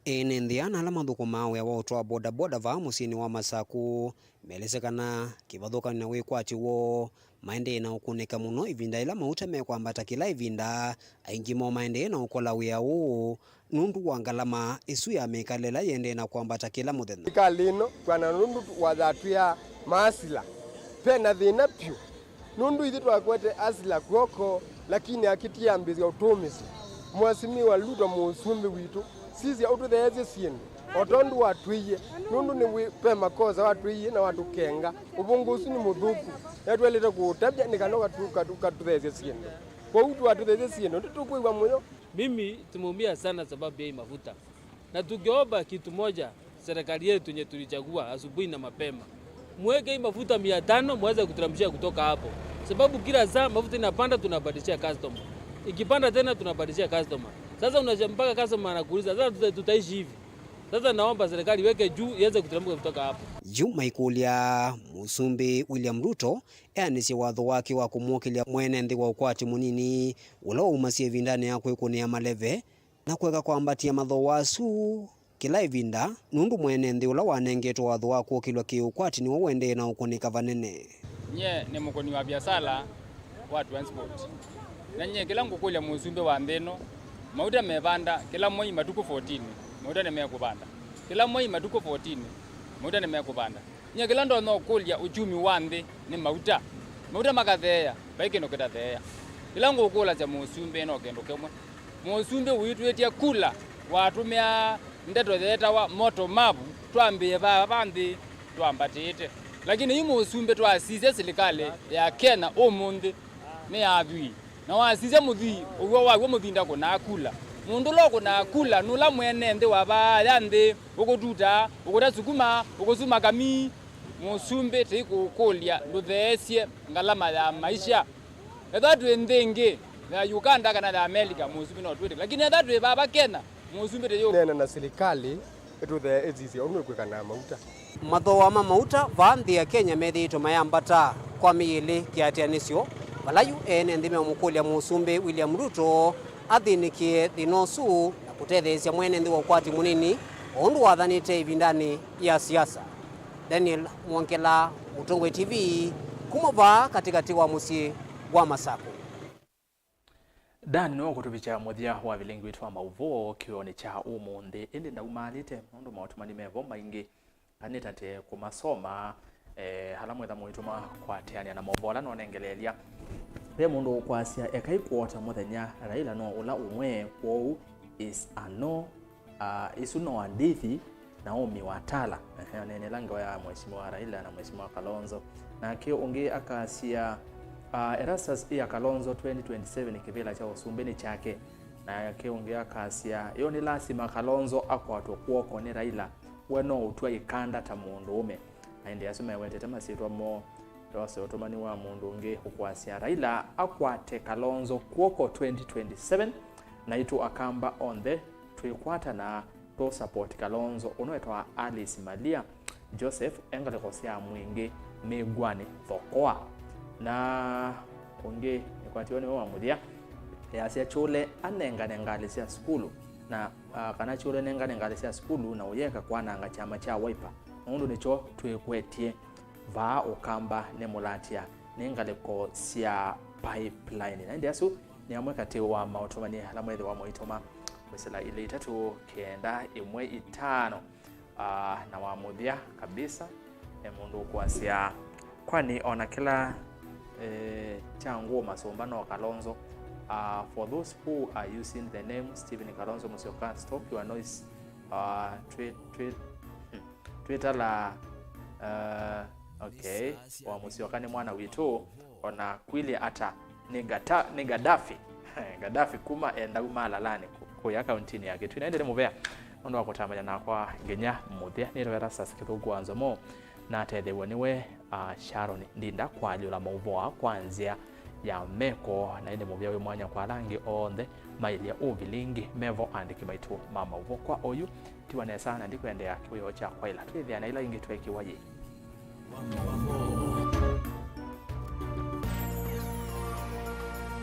Ene nthĩ ana ala mathũkũmaa wĩa wa ũtwaa bodaboda vaa mũsyĩnĩ wa Masakũ meelesya kana kĩvathũkany'o na wĩkwatyo woo, maendee na ũkũnĩka mũno ĩvinda yĩla mauta mekwambata kĩla ĩvinda. Aingĩ moo maendee na ũkola wĩa ũũ nũndũ wa ngalama ĩsu ya mĩkalĩle ĩla yĩendee na kwambata kĩla mũthenya. Thirikali ĩno, kwana nũndũ wa yatwĩa maasila, pena thĩna vyũ. Nũndũ ithyĩ twakwete asila kw'oko, lakini akĩtie ambĩĩsya ũtũũmĩsya. Mheshimiwa Ruto mũsumbĩ witũ, sisya ũtũtheesye syĩndũ, o tondũ watwĩie, nũndũ nĩwĩ ve makosa watwĩie na watũkenga. Ũvũngũ ũsu nĩ mũthũku, na twaĩlĩte kũũtavya nĩ kana ũkatũ-, ũkatũ-, ũkatũtheesya syĩndũ. Kwoou twatũtheesye syĩndũ, nĩtũkwĩw'a mũyo. Mimi tumeumia sana sababu ya hii mafuta. Na tukiomba kitu moja, serikali yetu yenye tulichagua asubuhi na mapema, muweke hii mafuta mia tano, muweze kuteremshia kutoka hapo. Sababu kila saa mafuta inapanda, tunabadilishia customer. Ikipanda tena, tunabadilishia customer. Sasa unasha-, mpaka customer anakuuliza, "Sasa tuta-, tutaishi hivi?" Sasa naomba serikali iweke juu iweze kuteremka kutoka hapo. Yu maikũlya Mũsumbĩ William Ruto eanĩsye watho wake wa kũmwokĩlya mwene nthĩ wa ũkwati mũnini ũla waumasya ĩvindanĩ ya kwĩkũnĩa maleve na kũeka kwambatĩa mathooa asu kĩla ĩvinda, nũndũ mwene nthĩ ũla wanengetwe watho wa kũokĩlw'a kĩ-ũkwati nĩwe ũendee na ũkũnĩka vanene. Nyie nĩ mũkũni wa viasala wa transport. Na nyie kĩla ngũkũlya mũsumbĩ wa nthĩ ĩno, mauta mevanda kĩla mwei matukũ fourteen, mauta nĩmekũvanda. Kĩla mwei matukũ fourteen, mauta nĩmekũvanda. Nyie kĩla ndonya ũkũlya uchumi wa nthĩ nĩ mauta. Mauta makatheea, vai kĩndũ kĩtatheea. Kĩla ngũkũlasya mũsumbĩ no kĩndũ kĩmwe. Mũsumbĩ ũitwĩtye kula watũmĩa ndeto yeetawa moto mavu, twambĩĩe vaa va nthĩ twambatĩte. Lakini yu mũsumbĩ twasisya silikalĩ ya Kenya ũmũnthĩ nĩ ya athwii. Na wasisya mũthwii, ũw'o waw'o mũthwii ndakũnaa kula. Mũndũ ũla ũkũnaa kula nũla mwene nthĩ wa vaaya nthĩ, ũkũtuta, ũkũta sukuma, ũkũsuma kamii. Mũsumbĩ tĩikũkũlya ndũtheesye ngalama ya maisha. Ethĩwa twĩ nthĩ ĩngĩ ya Uganda kana ya Amelika, mũsumbĩ no twĩtĩkĩle. Lakini ethĩwa twĩ vava Kenya, mũsumbĩ tĩyũ. Neena na silikalĩ ĩtũthee ĩsisye ũndũ ĩkwĩka na mauta. Mathooa ma mauta vaa nthĩ ya Kenya methĩĩtwe mayambata kwa mĩĩ ĩlĩ kĩatĩanĩsyo, vala yu ene nthĩ meũmũkũlya mũsumbĩ William Ruto athĩnĩkĩe thĩna ũsu na kũtetheesya mwene nthĩ wa ũkwati mũnini o ũndũ wathanĩte ĩvindanĩ ya siasa. Daniel Mwongela, Mũtongoi T V, kuma vaa katĩkatĩ wa mũsyĩ wa Masakũ. Dan nĩwe ũkũtũvikya mũthya wa vilingi witũ wa maũvoo kĩoonĩ kya ũmũnthĩ, ĩndĩ ndaumaalĩte nũndũ maũtũmani mevo maingĩ. Kana nĩtate kũmasoma, eh, ala mwetha mũitũma kwatĩanĩa na maũvoo ala nonengeleelya. Ve mũndũ ũkwasya, ekai kũota mũthenya, Raila no ũla ũmwe, kwoou is a no, ah, isu no andithi, Naomi Watala. Ehe, aneenela ngewa ya Mheshimiwa Raila na Mheshimiwa Kalonzo. Nake ũngĩ akasya, ah, Erastus ĩ ya Kalonzo twenty twenty-seven kĩvĩla kya ũsumbĩ nĩ kyake. Nake ũngĩ akasya, yo nĩ lasima Kalonzo akwatwe kw'oko nĩ Raila. We no ũtw'a ĩkanda ta mũndũũme. Na ĩndĩ asu mewetete masyĩtwa moo, twose ũtũmani wa mũndũ ũngĩ ũkwasya, Raila akwate Kalonzo kw'oko twenty twenty-seven, naitũ Akamba onthe twĩkwatana tũ support Kalonzo. Ũno etawa Alice Malia Joseph, e ngalĩko sya Mwingĩ Mĩngwanĩ Thokoa. Na ũngĩ ĩkwatiwe nĩwe wa mũthya, yasya, Kyũle anengane ngalĩ sya sukulu na ah, kana kyũle nengane ngalĩ sya sukulu na ũyeka kwananga kyama kya Wiper, nũndũ nĩkyo twĩkwetye vaa Ũkamba nĩ mũlatya nĩ ngalĩko sya pipeline. Na ĩndĩ asu nĩ amwe katĩ wa maũtũmani ala mwĩthĩwa mũitũma kwĩsĩla ilĩ itatũ kenda ĩmwe itano. Ah, na wa mũthya kabisa, e mũndũ ũkwasya, kwani ona kĩla, eh, kya ngũũ masũmba no Kalonzo. Ah, for those who are using the name Stephen Kalonzo Musyoka, stop your noise. Ah, twĩ, twĩ, hmm, twĩtala, eh, okay, wa Musyoka nĩ mwana witũ, ona kwilye ata nĩ Gata-, nĩ Gaddafi. Gaddafi kuma endau malalanĩ kũ-, kũya kauntinĩ ya Kitui. Na ĩndĩ nĩ mũvea nũndũ wa kũtambany'a nakwa nginya mũthya. Nĩtawa Erastus Kĩthũku wa Nzomo, natetheew'a nĩwe, ah, Sharon Ndinda kũalyũla maũvoo aa kwa nzĩa ya meko. Na ĩndĩ mũvea wĩ mwanya kwa ala angĩ onthe mailye ũvilingi mevo andĩki maitũ ma maũvoo. Kwa oyu, tiwa nesa na ndikwendeea kĩwĩoo kya kwaĩla. Twĩthĩane ila ingĩ twekiwa yĩ.